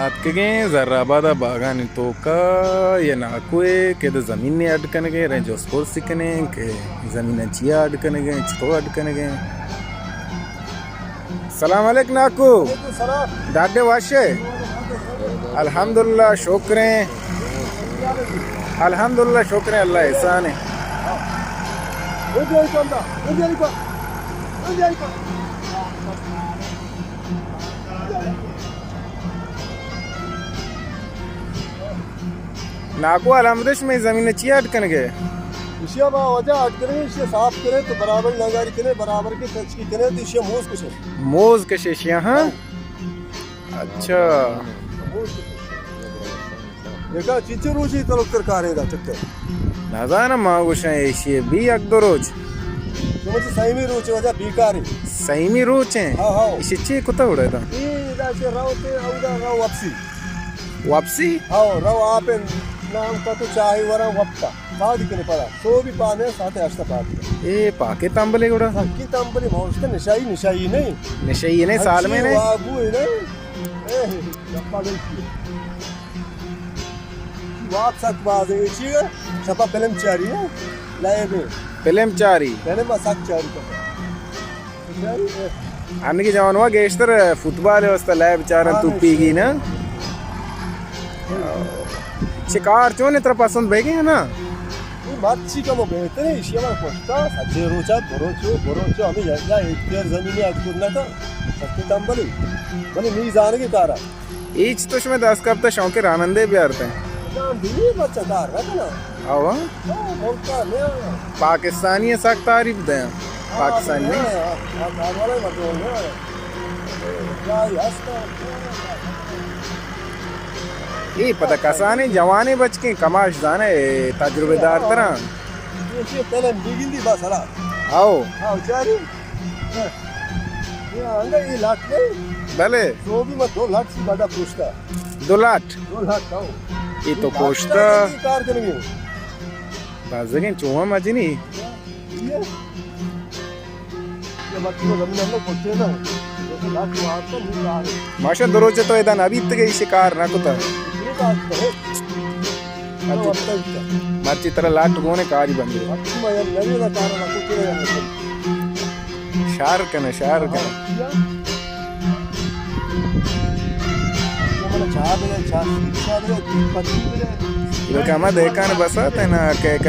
آتکگیں زر آباد ء باگانی توکا، یہ ناکوے کہ دو زمین اڈ کنگے، ریں جوست پرسی کنیں کہ زمین چیا اڈ کنگے، چطور اڈ کنگے۔ سلام علیک ناکو۔ وعلیکم سلام۔ ڈاڈے واشے؟ الحمدللہ شکریں۔ الحمدللہ شکریں، اللہ احسان ہے۔ ناکو الحمدش میں زمین چی اڈ کنگے؟ اشیا ما وجہ اڈ کنگے، اشیا صاف کرے تو برابر نگاری کرے، برابر کے تچکی کرے تو اشیا موز کشے۔ موز کشے اشیا، ہاں؟ اچھا۔ یکا چنچو روچی تلوکتر کارے دا چکر؟ نزانم، ما گوشاں ایشی بی یک دو روچ۔ شما چہ سیمی روچ وجہ بیکاری۔ سیمی روچ ہیں؟ ہاں، ہاں۔ ایشی چی کتا اڑے دا؟ اے دا چہ رو تے او دا رو واپسی۔ واپسی؟ ہاں، رو آپ نام کا تو چاہی ورا وپتا۔ پاد کنے پدا۔ سو بھی پانے ساتے اشتا پاد کنے۔ اے پاکے تمبلے گڑا؟ سکی تمبلے موشت نشائی، نشائی نہیں۔ نشائی نہیں، سال میں نہیں۔ وابو ہے نہیں۔ اے، گپا گئی۔ واب سک باز ہے، چی ہے؟ شپا فلم چاری ہے، لائیو ہے۔ فلم چاری؟ فلم سک چاری کرتا۔ چاری ہے۔ انگی جوان وا گیشتر فٹبال واسطہ لائیو چارن، ہاں، توپی گی نا۔ شکار چون ترا پسند بیگے نا؟ اے مرچی کمو بہتر ہے، ایشی ہمارا پشتا، سجے روچا، بروچو، بروچو، ہمیں یا، یا ایک پیر زمینی اڈ کرنا تھا، سکتے تمبلی، بلے نہیں جانگے کارا۔ ایچ تو شمئے دست کپتہ شوقیں رانندے بیارتیں۔ رانندے بچہ کار نہ کنا۔ آوا؟ ہاں، ملک کا نیا۔ پاکستانی سک تعریف دیں۔ ہاں، پاکستانی۔ ہاں، ہاں، ہاں، کار والا ہی مردم ہے۔ کیا ہی ہستا۔ اے پتہ کسانے جوانے بچکیں کماش زانے تجربہ دار ترا۔ یہ پہلے بگندی بس ہلا۔ آؤ۔ آؤ، چاری۔ یہ آنگا یہ لاٹ نہیں؟ بلے۔ تو بھی میں دو لاٹ سی بڑا پوچھتا۔ دو لاٹ؟ دو لاٹ، ہاں۔ یہ تو یہ لاٹ پوچھتا۔ کار کریں گے۔ بازگیں چوہاں مجنی۔ یہ۔ یہ بچوں کو زمین ہم لوگ پوچھتے نا۔ یہ لاٹ تو آپ کو نہیں آ رہے۔ ماشاء اللہ، دو روچ تو ادا نہ بیت گئی شکار نہ کتا۔ یہ بات تو ہے۔ مرچی، مرچی ترا لاٹ گونے کاری بندے۔ شار کنے، شار کنے۔ یہ کہ ہمیں دیکھان بسات ہے نا کہ، کہ